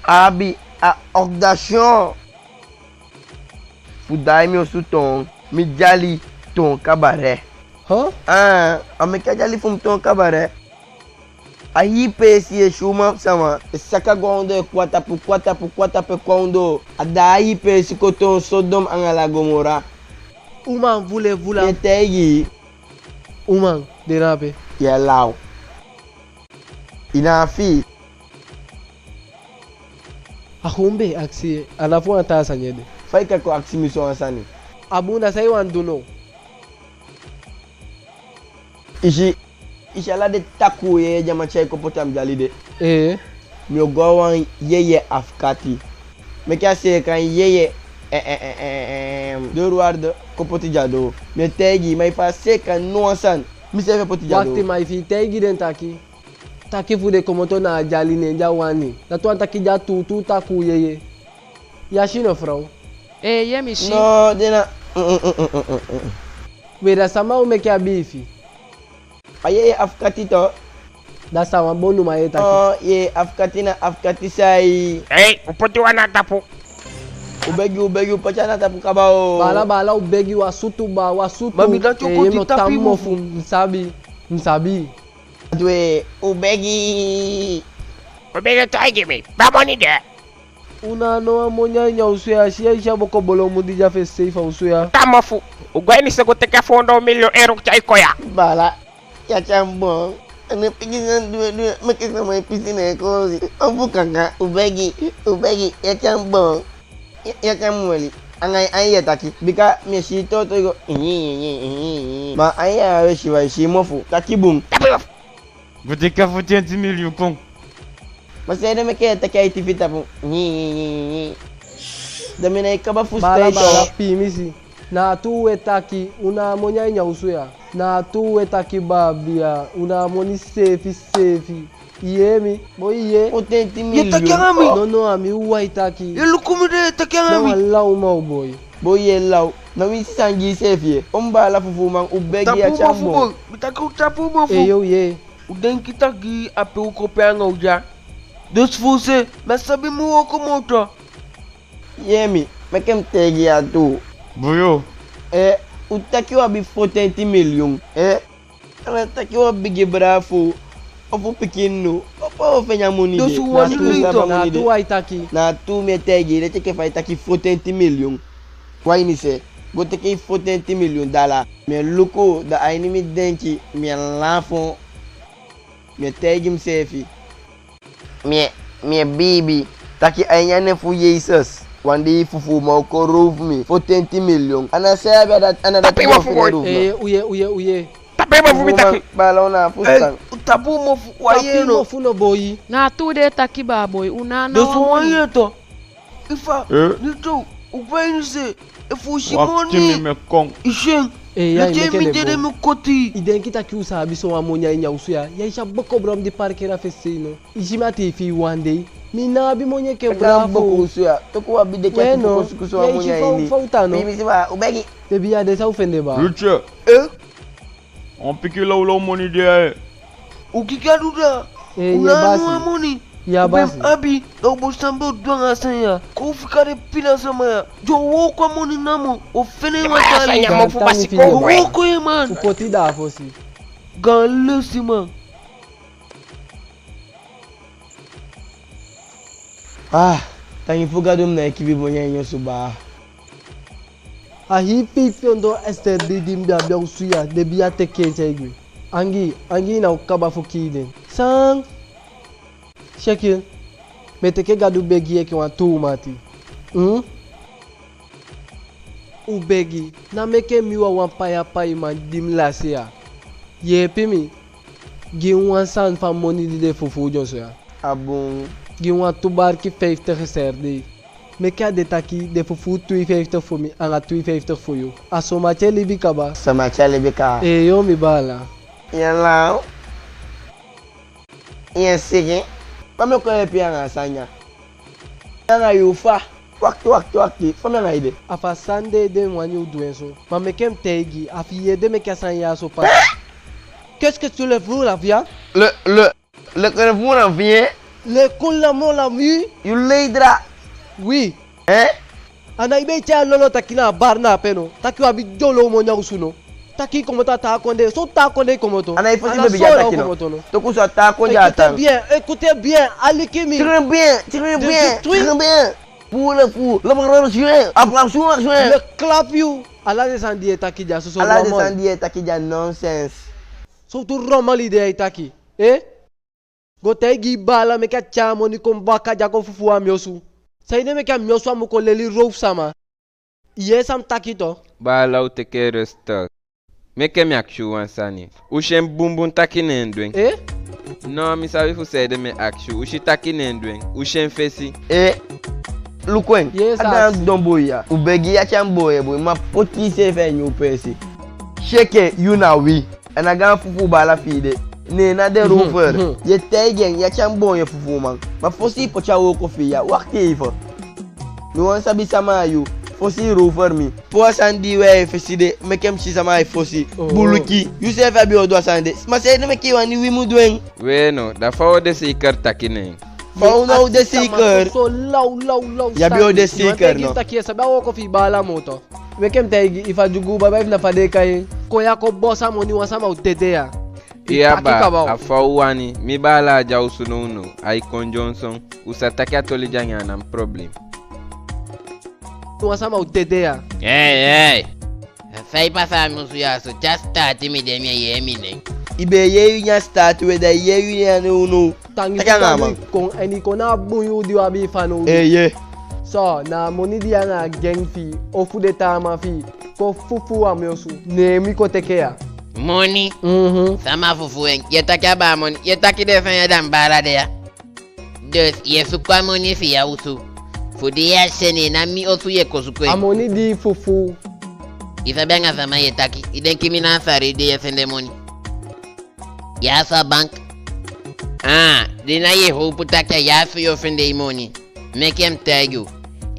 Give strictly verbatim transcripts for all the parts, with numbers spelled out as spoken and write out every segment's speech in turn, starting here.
A abi a audace fu daai mi osu toon, mi dyali toon cabaret. Huh? Ah, a meke a dyali fu mi toon cabaret. A hii peesi e si uman sama e saka go a ondoo, e kon a tapu, kon a tapu, kon a tapu, e kon a ondoo. A daai hii peesi kon toon Sodom anga Gomora. Uman, vule, vula. Mi e taigi i. Uman, de na ape. Ya law. I ná abi. A fu mi be akisi, a ná fu wan taa sani ede. Fa i kan kon akisi mi so wan sani? A bun, da san i wani du now? I si, i si ala den takuu yeye di a man tyai kon poti a mi dyali de. Eh. Mi o go a wan yeye afkati. Meke a seeka en yeye, eh, eh, eh, eh, eh, deurwaarder kon poti dya doo. Mi e taigi i, ma efu a seeka en no wan sani, mi seefi e poti dya doo. Wakti, ma efu i taigi den taki taki fu den komoto na a dyali, ne den á wani. Dati wani taki den a tuutuu takuu yeye. Ya si no, frow? Ee, ye, mi si. No, den na. We, da sama o meke a biifi? A yeye afkati to. Da sama bonuman ye taki? Oh, yeye afkati na afkati sai. Ei, u poti wan na a tapu. U begi, u begi, u poti a na a tapu kaba o. Baala, baala, u begi, u á sutu baa, u á sutu. Ma mi dati o koti tapi mofu. Mi sabi, mi sabi. Dwe, u begi. U begi, taigi mi, baa moni de. U ná a no wan moni a ini a osu ya, si ya, i si a boko bolo moni di de a fesi seefi a osu ya. Tan mofu, u go a ini se go teke a fo ondoo miliyon euro tyai kon ya. Baala, ya tyai mi boon. A ná pikinso, Dwe, Dwe, meke sama e pisi na en koosi. Ofu kaka, u begi, u begi, ya tyai mi boon. Ya, ya tyai mi weli. Anga i ain ye taki. Bika mi e si i toto i go. Ma ain ya we si, wa i si mofu. Taki bun. Tapu i mofu. Go teke a fotenti miliyun kon. Ma saide meke ye taki ai tifi tapu. Da mi ná e kaba fusutan i to. Baala, baala, piimisi. Na a tuu we taki, u ná a moni a ini a osu ya. Na a tuu we taki, baa biya, u ná a moni seefi seefi. I yee mi? Boi, i yee? Fotenti miliyun. Ye taki anga mi? Nono, a mi wawan e taki. Ye luku mi de, ye taki anga mi? Na wan law uman, o boi. Boi, ye law. Na winsi san gi i seefi ye. O mi baala fufuuman, u begi, ya tyai mi boon. Tapu u mofu, boi. Mi taki u tapu u mofu. Ee, yo, ye. U denki taki a pe u kon pe anga u dya? Dus fu u se, mi á sabi mi wooko moo to. Yee mi, meke mi taigi i a tuu. Buyo. Ee, u taki u abi fotenti miliyun. Ee, a ná taki u abi bigi bravo ofu pikin nu, opo u o fende a moni de. Na a tuu, na a tuu mi e taigi i, leti enke fa i taki fotenti miliyun. Kon a ini se, go teke i fotenti miliyun dala. Mi e luku, da a ini mi denki, mi e lafu. Mi e taigi miseefi. Mi e, mi e biibi taki a ini a nen fu Jesesi, wan dei fufuuman o kon roof mi. Fotenti miliyun. A ná san i abi, a ná dati o kon roof mi. Ee, u yee, u yee, u yee. Tapu i mofu, mi taki. Baala, u ná abi fusutan. Ee, tapu u mofu, wa yee no. Tapu i mofu no, boi. Na a tuu den e taki, baa boi, u ná a no wan moni. Ifa, eh? Nito, u gwe a ini se, efu u si moni, i si en. Ee, ya, leti i meke mi de, mi koti. I denki taki u sa abi so wan moni a ini a osu ya? Ya, i si a boko brom di parkeri a fesi sei no? I si mi ati fi i wan dei. Mi ná abi moni enke bravo. Boko osu ya. Toku u abi deki ati fu kon suku so wan moni a ini. Fa u tan no? Mi si baa, u begi. Te bia de, san u fende baa? Richard. Eh? Wan pikin lawlaw moni de ya, eh. U kiki a du da. Eh, u ná a no wan moni. Ya basi. U be abi, da u bo sabi san u o du anga a sani ya. Kon u fika den pina sama ya. Di o wooko a moni namo, u o fende wan taa libi. U o wooko, ye man. U poti da a fosi. Gaan lesiman. Ah, tangi fu Gadu mi ná e kibi moni a ini osu baa. A hii feifi ondoo S T D di mi be abi a osu ya, den bia teke en tyai gwe. Angii, angii ná o kaba fu kii den. San? Sekil, mi e teke Gadu begi enke wan tuu mati. Hmm? U begi, ná meke mi wawan pai a paiman di mi lasi ya. Yeepi mi, gi mi wan sani fu a moni di den fufuu dyonson ya. A bun. Gi mi wan tu barki feifitenti seer dei. Meke a de taki den fufuu twei feifitenti fu mi anga twei feifitenti fu yu. A so mati e libi kaba. So mati e libi kaba. Eeyo, mi baala. Ya law. Yu e siki? Fa mi o kon yeepi yu anga a sani ya? Mi anga yu fa? Wakti, wakti, wakti. Fa mi anga yu de? A fu a sani de ede mi wani u du en so. Ma meke mi taigi i, a fi i ede meke a sani ya so pasa. Hein? Qu'est-ce que tu le fous là, viens? Le, le, le que vous en vient? L'école, la mort, la vie. Yu lei dra. Oui. Eh? A ná i be e tyai lolo taki na a bar na ape no. Taki u abi dyonbo moni a osu no. Taki i komoto a taa kondee. So taa kondee i komoto. A ná i fosi be bigin a taki no. Toku so a taa kondee a tan. Écoutez bien, écoutez bien, aliki mi. Très bien, très bien, très bien. Pour le coup, le parole juin, approbation juin. Le clap you. Ala den sani di i e taki dya, so so. Ala den sani di i e taki dya, nonsense. So tu rommel i de e taki. Eh? Go taigi i baala meke a tyai a moni kon baka dya kon fufuu a mi osu. Saide meke a mi osu a mu kon leli roof sama? I yee san mi taki to? Baala, u teke rest toch. Meke mi akisi u wan sani. U si en bunbun taki ne en du en? Eh? No, mi sabi fu saide mi e akisi u. U si taki ne en du en. U si en fesi. Eh, luku en. Yes, a gaan don boi ya. U begi, ya tyan boon ye boi, ma poti iseefi a ini u peesi. Seke, yu na wi. A ná gaan fufuu baala fi i de. Ne na den roofer. Mhm. Ye taigi en, ya tyan boon ye fufuuman. Ma fosi i poti a wooko fi i ya, wakiti even. Mi wani sabi sama a yu. Fosi i roofer mi. Puu a sani di i wei a i fesi de, meke mi si sama a i fosi. Oh. Buliki. Yuseefi abi o du a sani de. Ma saide meke i wani wi mu du en? We no, da fa u o de seiker taki ne en? Fa u ná o de seiker? So law, law, law. Ya be o de seiker no? Taki i sabi a wooko fi i baala moo to. Meke mi taigi i, efu a dyugu baba, efu na fa den e kai en. Kon ya kon bosi a moni, wan sama o dede ya. Iya baa, a fa u wani. Mi baala á de a osu nownow. Ai kon dyonson. U sa taki a toli de anga en, a ná mi problem. Wan sama o dede ya. Hey, hey. Fa i pasa a mi osu ya so? Te a sitaati mi de, mi e yee mi nen. I be e yee yu nen a sitaati we, da i yee yu nen a nownow. Tangi fu kon, en i kon na a bun yuu di u abi i fanowdu. Eeye. So, na a moni di i anga a gang fi i, ofu den taa man fi i, kon fufuu a mi osu, ne mi kon teke ya. Moni? Mhm. Sama fufuu en? Ye taki abaa moni, ye taki den sani ya, da mi baala de ya. Dus, ye suku a moni fi i a osu. Fu di ya si en, ne na mi osu ye kon suku en. A moni di i fufuu. I sabi anga sama ye taki? I denki mi na a sali di ye sende moni? Ya so a bank. Ah, di na ye howpu taki a ya so yo fende i moni. Meke mi taigi u.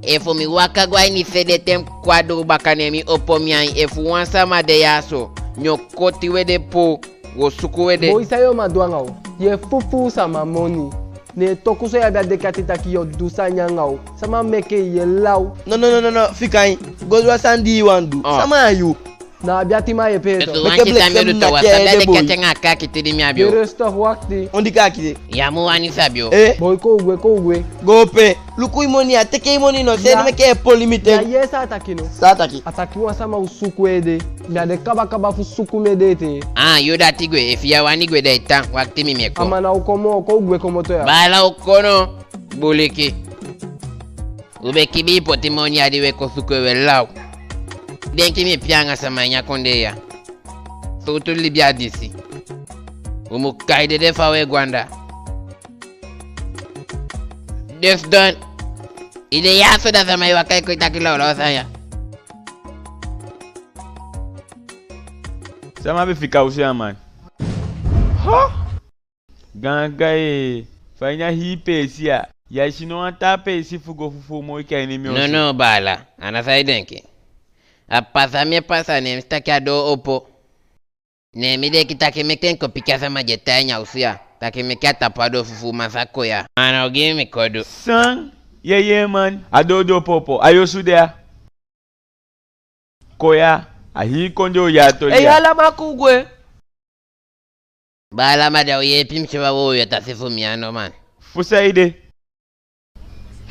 Efu mi waka go a ini se de te mi kon a doo baka, ne mi opo mi ain, efu wan sama de ya so, mi o koti u ede puu, wo suku u ede. Boi, san yo man du anga u? Ye fufuu sama moni. Ne toku so i abi a dekati taki yo du sani anga u. Sama meke i? Ye law. No, no, no, no, no, fika en. Go du a sani di i wani du. Ah. Sama a yu? Na abi atiman ye pee to. Meke blessem na tyai ede boi. Rest toch, wakiti. On di kakiti. Ya mu wani sabi o. Eh? Boi, kon u gwe, kon u gwe. Go pe. Luku i moni ya, teke i moni no, saide meke i e poli mi ten. Ya yee san a taki no? San a taki? A taki wan sama o suku en ede. Mi á de kabakaba fu suku mi ede ete. Ah, yu dati gwe, efu ya wani gwe da i tan, wakiti mi, mi e kon. A man ná o kon moo, kon u gwe komoto ya. Baala, u kon no, buliki. U be kibii poti moni a di we kon suku en, we law. Denki mi e pee anga sama a ini a kondee ya? Sowtu libi a disi? U mu kai dede fa we go anda. Dus don. I de ya so, da sama e waka e kon e taki lawlaw sani ya? Sama be fika u se a man? Ho! Gaangaan, fa a ini a hii peesi ya, ya si no wan taa peesi fu go fufuu moo enke a ini mi osu? No, no, baala. A ná san i denki. A pasa mi e pasa, ne mi si taki a doo opo. Ne mi denki taki meke mi kon piki a sama di e tan a ini a osu ya. Taki meke a tapu a doo, fufuuman sa kon ya. A ná ogii mi kon du. San? Yee, yee man. A doo di opo opo a yu osu de ya? Kon ya, a hii kondee o yee a toli ya. Ei, ala man, kon u gwe. Baala, ma da u yeepi mi si fa wowoyo tasi fu mi ya no man. Fu saide?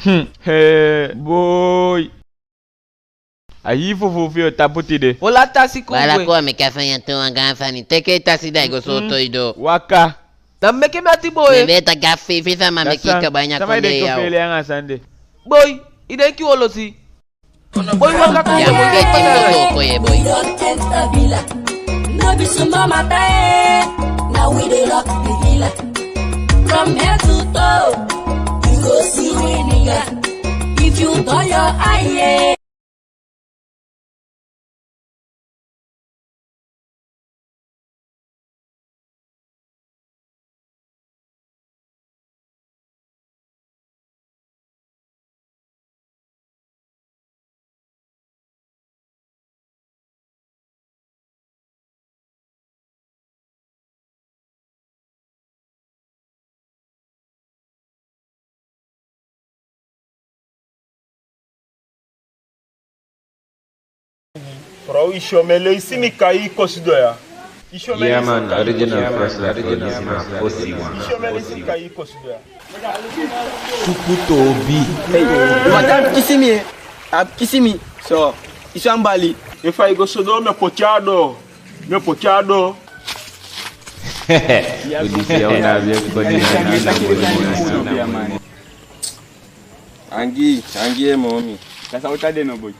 Hmm, hee, boi. A hii fufuu fi yu o tapu tide. Ola tasi, kon u gwe. Baala, kon, a meke a sani ya toon wan gaan sani. Teke i tasi da i go sooto i doo. Waka. Da meke mi ati boi. Mi be taki a feifi sama meke i kaba a ini a kondee ya o. Sama ede kon feele anga a sani de? Boi, i denki wo losi? Boi, waka kon. Ya mu geti moto kon ye, boi. We don enter villa. No be small matter, eh. Now we dey rock the villa. From head to toe, you go see we nigga. If you dull your eye, eh. Bro, i si omen leisi mi kai i kon sidon ya? I si omen leisi mi kai i kon sidon ya? Original first love, original first love. I si omen leisi mi kai i kon sidon ya? Suku toobi. Hey, a be kisi mi, eh. A be kisi mi. So, i si a bali. Efu ai go so doo, mi o poti a doo. Mi o poti a doo. Odi si a una abi e koni na na na. Angii, angii e moo mi. Kasa uta de no boi.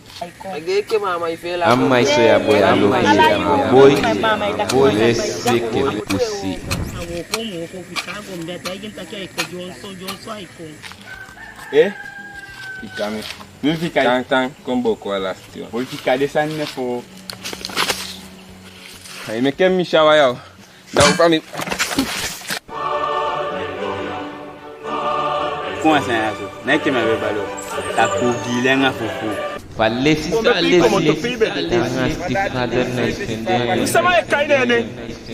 A mma e so ya boi, a lobi ya boi. Boi, boi, e seke pusi. Eh? Fika mi. Mi fika i. Tan, tan, kon booko a lasiti wan. Boi, fika den sani ne fu. Ai meke mi sawa ya o. Da u fa mi. Kon a sani ya so. Na enke mi á be bali o. Takuu gi i langa fufuu. Fa lesi sa lesi langa stiefvader na i fende. Sama e kai nene.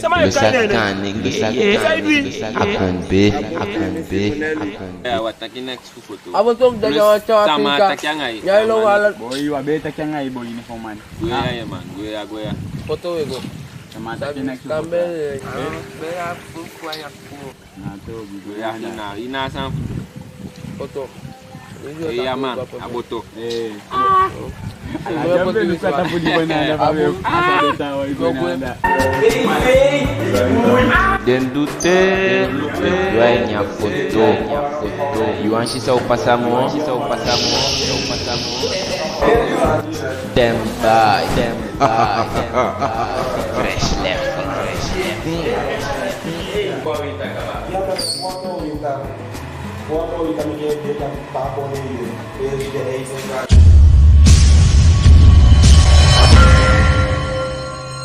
Sama e kai nene. Lo sa kani, lo sa kani. A kon be, a kon be, a kon be. Ya, wa taki next. A foto fu dati a wan tya Afrika. Sama taki anga i. Ya lo wala. Boi, wa be taki anga i boi, ne fu man. Gwe ya, ye man, gwe ya, gwe ya. Foto we go. Sama taki next foto. Kambe. Eh? Be ya fu kwa ya fu. Na to, gwe ya, na, i na san. Foto. Eh, ya man, a boto. Eh. Den du te, du a ini a foto. Yu wani si san o pasa moo? Den bai, den bai, fresh lef, fresh lef.